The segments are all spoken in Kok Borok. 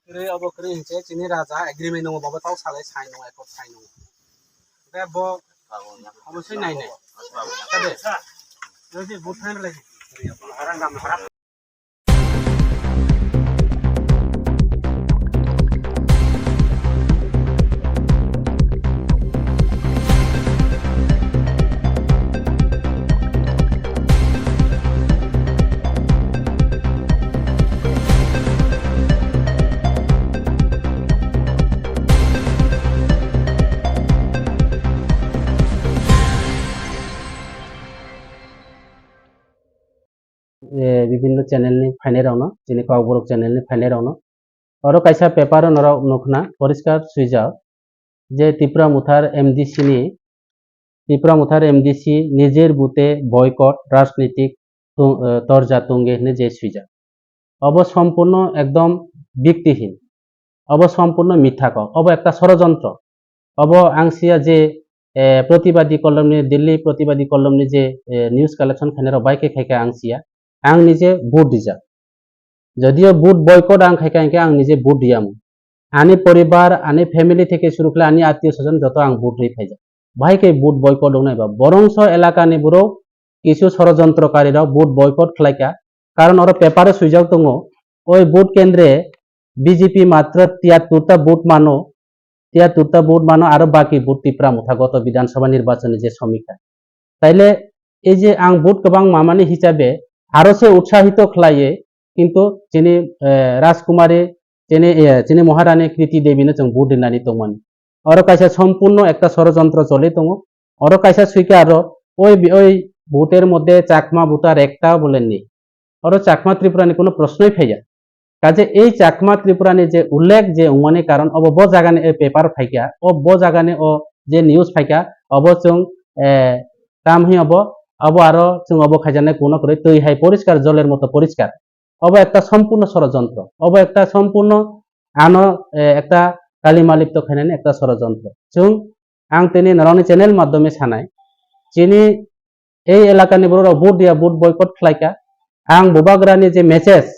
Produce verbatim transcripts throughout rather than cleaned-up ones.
Kwrwi obo kwrwi hinse chini raja agreement nungo, bobo tau salai sign nungo, accord sign nungo. Hwnkhe bo obo se nai nai. Kade? Jodi bo sign lai. Eh, bibinno channel ni phainai rokno, chini Kokborok channel ni phainai rokno. Oro kaisa paper o norok nukna poriskar swijak je Tipra Mothar M D C ni, Tipra Mothar M D C nijor bute boycott rajnitik tung-, eh, torja tunge hinwi je swijak. Obo sompurno ekdom biktihin. Obo sompurno mitha kok. Obo ekta sorojontro. Obo ang siya je, eh, protibadi kolomni, Delhi protibadi kolomni je, eh, news collection khainai rok bai khe khai khe ang siya. Ang nije vote rijak. Jodio vote boycott ang khai kha, hinkhe ang nije vote riya mung. Ani poribar, ani family theke suru khlai ani attiyo sojon joto ang vote ri phaijak. Bahai khe vote boycott wngnai ba. Borongso elakani borok kisu sorojontrokari rok vote boycott khlai kha. Karon oro paper o swijak tongo, oi vote kendre B J P matro tiyatturta vote mano, tiyatturta vote mano, aro baki vote Tipra Motha goto Bidhan Sabha nirbachon ni je somikha. Taile ei je ang vote kwbang mamani hisabe aro se utsahito khlaiye, kintu chini, eh, Rajkumari, chini, eh, chini Maharani Kriti Devi no chwng vote rinani tongmani. Oro kaisa sompurno ekta sorojontro choli tongo. Oro kaisa swikha aro, oi bi-, oi voter moddhe Chakma voter ekta bole nei. Oro Chakma Tripura ni kuno proshnoi phaiya. Kaje ei Chakma Tripura ni je ullekh je wngmani karon obo bo jaga ni, eh, paper phaikha, o bo jaga ni o je news phaikha, obo chwng, eh, tam hi obo, obo aro chwng obo khaijaknai kuno kwrwi twi hai poriskar, joler moto poriskar. Obo ekta sompurno sorojontro. Obo ekta sompurno ano, eh, ekta kalimalipto khainani ekta sorojontro. Chwng, ang tini norokni channel maddhome sanai. Chini ei elakani borok rok vote dia, vote boycott khlaika. Ang Bubagrani je message,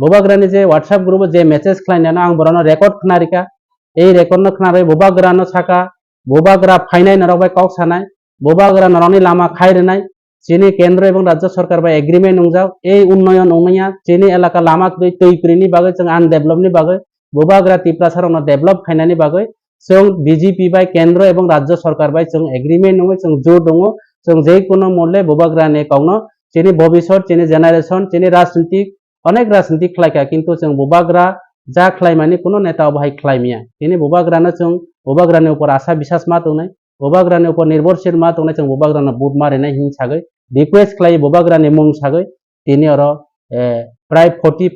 Bubagrani je WhatsApp group o je message khlainano ang borokno record khna rika. Ei record no khna bai Bubagrano saka, Bubagra phainai norok bai kok sanai, Bubagra norokni lama khai rwnai, chini kendro ebong rajyo sorkar bai agreement wngjak, ei unnoyon wngnaya, chini elaka lama kwrwi, twi kwrwini bagwi, chwng undevelop ni bagwi, Bubagra Tiprasa rokno develop khainani bagwi, chwng B J P bai kendro ebong rajyo sorkar bai chwng agreement wngwi chwng jot wngo, chwng je kono molle Bubagra ni kokno chini bobisot, chini generation, chini rajnitik, onek rajnitik khlaika, kintu chwng Bubagra ja khlaimani kuno neta obo hai khlaimya. Tini Bubagrano chwng Bubagrani upor asa bisas ma tongnai, Bubagrani upor nirbhorshil ma tongnai, chwng Bubagrano vote ma rinai hin sagwi request khlai, Bubagrani mung sagwi tini oro, eh, prai forty,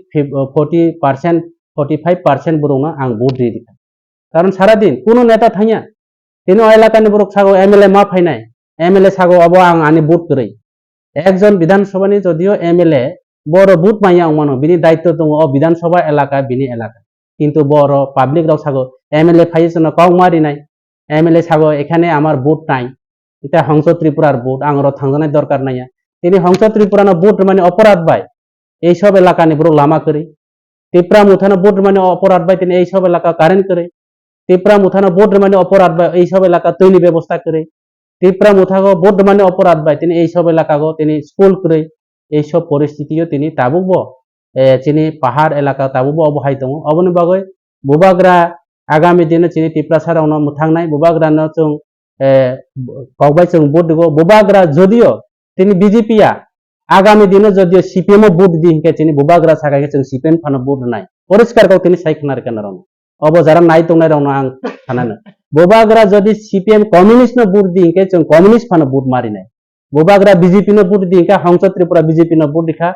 forty percent, forty five percent borokno ang vote ri rikha. Karon sara din kuno neta thangya. Tini o elakani borok sago M L A ma phainai, M L A sago obo ang ani vote kwrwi. Ekjon Bidhan Sabha ni jodio M L A, boro vote manya wngmano, bini daitto tongo o Bidhan Sabha elaka, bini elaka. Kintu boro public rok sago M L A phaiwi chwngno kok ma rinai, M L A sago ekhane amar vote nai, eta Hongso Tripurar vote, ang oro thangjaknai dorkar naiya. Tini Hongso Tripurano vote rwmani oporad bai ei sob elakani borok lama kwrwi. Tipra Mothano vote rwmani oporad bai tini ei sob elaka current kwrwi. Tipra Mothano vote rwmani oporad bai ei sob elaka twini bebosta kwrwi. Tipra Mothago vote rwmani oporad bai tini ei sob elakago tini school kwrwi. Ei sob poristitio tini tabukbo, eh, chini pahar elaka tabukbo obo hai tongo. Oboni bagwi Bubagra agami dino chini Tiprasa rokno mwthangnai, Bubagrano chwng, eh, kokbai chwng vote rwgo. Bubagra jodio tini B J P ya, agami dino jodio C P M o vote di hinkhe chini Bubagra saka hinkhe chwng C P M phano vote rwnai. Poriskar kok tini sai khna rwkha norokno. Obo jara nai tongnai rokno ang sanano. Bubagra jodi C P M communist no vote di hinkhe chwng communist phano vote ma rinai. Bubagra B J P no vote di hinkhe Hongso Tripura B J P no vote rikha.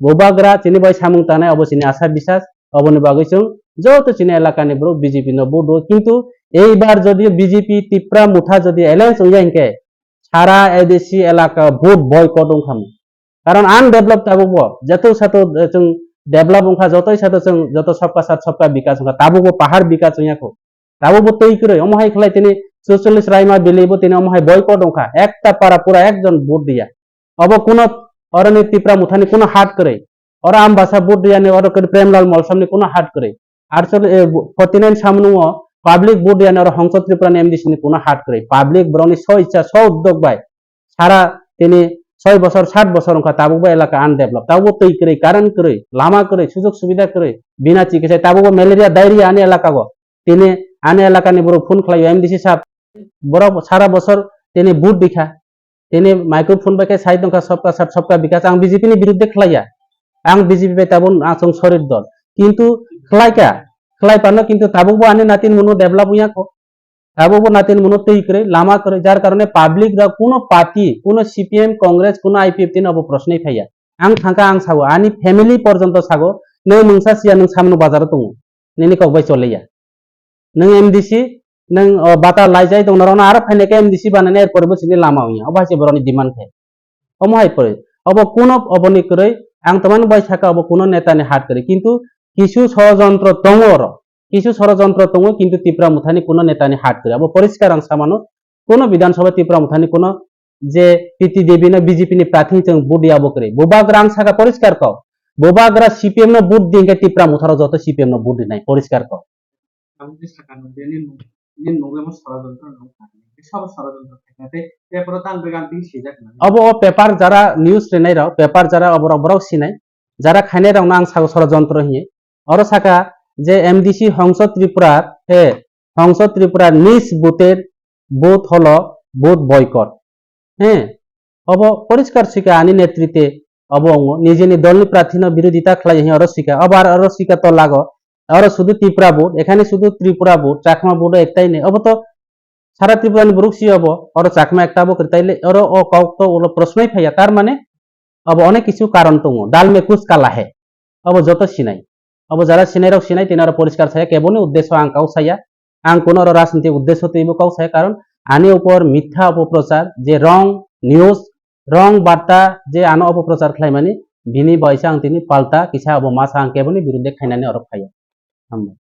Bubagra chini bai samung tanai obo chini asa bisas, oboni bagwi chwng joto chini elakani borok B J P no vote rwo. Kintu eibar jodi B J P Tipra Motha jodi alliance wngya hinkhe sara A D C elaka vote boycott wngkha. Karon undevelop tabukbo, joto sato, eh, chwng develop wngkha, jotoi sato chwng joto sabka sath sabka bikas wngkha, tabukbo pahar bikas wngya kho. Tabukbo twi kwrwi, omo hai khlai tini chorchollis raima bili bo tini omo hai boycott wngkha, ekta para pura ekjon vote diya. Obo kuno oroni Tipra Mothani kuno hat kwrwi. Oro Ambasa vote diyani, oro khe Premlal Molsomni kuno hat kwrwi. Archol, eh, forty nine samung o public vote yani oro Hongso Tripura ni M D C ni kuno hat kwrwi. Public borokni so icha, so uddog bai sara tini soi bosor, sat bosor wngkha, tabukbo elaka undevelop, tabukbo twi kwrwi, current kwrwi, lama kwrwi, sujog subida kwrwi, bina chikisai, tabukbo malaria, diarrhea ani elaka go. Tini ani elaka ni borok phone khlai o, M D C sab, borok sara bosor tini vote dikha. Tini microphone bai khe sai tongkha, "Sabka saath, sabka vikas." Ang B J P ni biruddhe khlaiya. Ang B J P bai tabuk ang chwng sorir dol. Kintu khlaika, khlai pano kintu tabukbo ani natin munu develop wngya kho. Tabukbo natin munu twi kwrwi, lama kwrwi, jar karone public rok kuno party, kuno C P M, Congress, kuno I P F T ni obo proshno phaiya. Ang thangkha, ang sago, ani family porjonto sago, nwng mungsa siya, nwng samno bazaro tongo, nini kok bai choliya. Nwng M D C, nwng, o, bata laijai tong norokno aro phainai khe M D C bananai, erpore bo chini lama wngya. Obo hai se borokni demand khe. Omo hai pore. Obo kuno oboni kwrwi, ang tamani bai saka obo kuno neta ni hat kwrwi. Kintu kisu sorojontro tongo oro. Kisu sorojontro tongo, kintu Tipra Mothani kuno neta ni hat kwrwi. Abo poriskar ang samano. Kuno Bidhan Sabha Tipra Mothani kuno je P T Devi no B J P ni prathi chwng vote ya bo kwrwi. Bubagra ang saka poriskar kok. Bubagra C P M no vote di hwnkhe Tipra Motha rok joto C P M no vote rinai poriskar kok. Ang khe sakha nang de, nini nung-, nini nungwi mo sorojontro nung kha. Sabo sorojontro khaina tei paper o tang began twi swijak nang. Obo o paper jara news rinai rok, paper jara oborok borok sinai, jara khainai rokno ang sago sorojontro hinwi. Oro saka je M D C Hongso Tripura, he, Hongso Tripura nis buter, but holo, but boycott. He, obo poriskar sika ani netrite, obo ongo, nijeni dolni prathino birodita khlai hi oro sika, obo ar oro sika to lago, oro sudu Tripura but, ekhani sudu Tripura but, Chakma but ektai nei, obo to sara Tripura ni borok si obo, oro Chakma ekta bo kwrwi taile, oro o kok to ulo prosnoi phaiya, tar mane obo onek kisu karon tongo, dal mein kuch kala hai. Obo joto sinai. Obo jara sinai rok sinai, tini oro poriskar saya, keboni uddesho ang kau saya. Ang kuno oro rajnitik uddesho twibo kau saya, karon ani upor mitha opoprochar, je wrong news, wrong barta je ano opoprochar khlaimani, bini baisa ang tini palta kisa obo masa ang keboni biruddhe khainani oro phaiya. Hambai.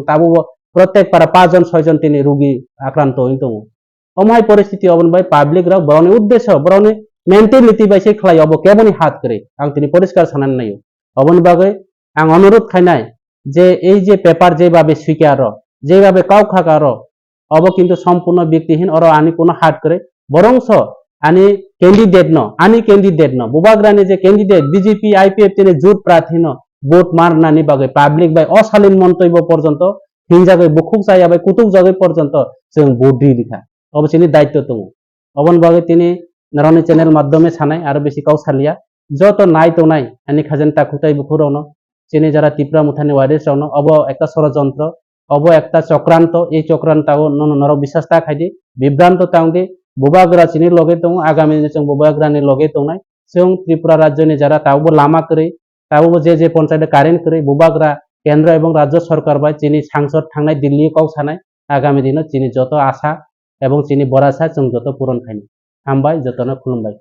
Tabukbo protek para pachjon soijon tini rugi akranto wng tongo. Omo hai poristiti oboni bai public rok borokni uddesho, borokni mentality bai se khlai obo keboni hat kwrwi. Ang tini poriskar sanani naio. Oboni bagwi ang onurudh khainai je ei je paper je babe swikar rok, je babe kau khakar rok, obo kintu sompurno byaktihin, oro ani kuno hat kwrwi. Borongso ani candidate no, ani candidate no, Bubagrani je candidate B J P I P F T ni jut prathi no vote marnani bagwi public bai osalin montobyo porjonto hinjagwi bukhuk chaya bai kutuk jagwi porjonto chwng vote ri rikha. Obo chini daitto tongo. Oboni bagwi tini norokni channel maddhome sanai, aro bisi kau salia. Joto nai tongnai ani khajen takhutai bukhukrokno, chini jara Tipra Mothani warriors rokno obo ekta sorojontro, obo ekta chokranto, ei chokranto nono norok biswas ta khaidi, bibranto tangdi, Bubagra chini loge tongo, agami dino chwng Bubagrani loge tongnai, chwng Tripura rajyoni jara tabukbo lama kwrwi, tabukbo je je ponchayat current kwrwi, Bubagra kendro ebong rajyo sorkar bai chini sangsod thangnai Delhi kok sanai, agami dino chini joto asa ebong chini borasa chwng joto puron khainai. Hambai, jotono khulumbai.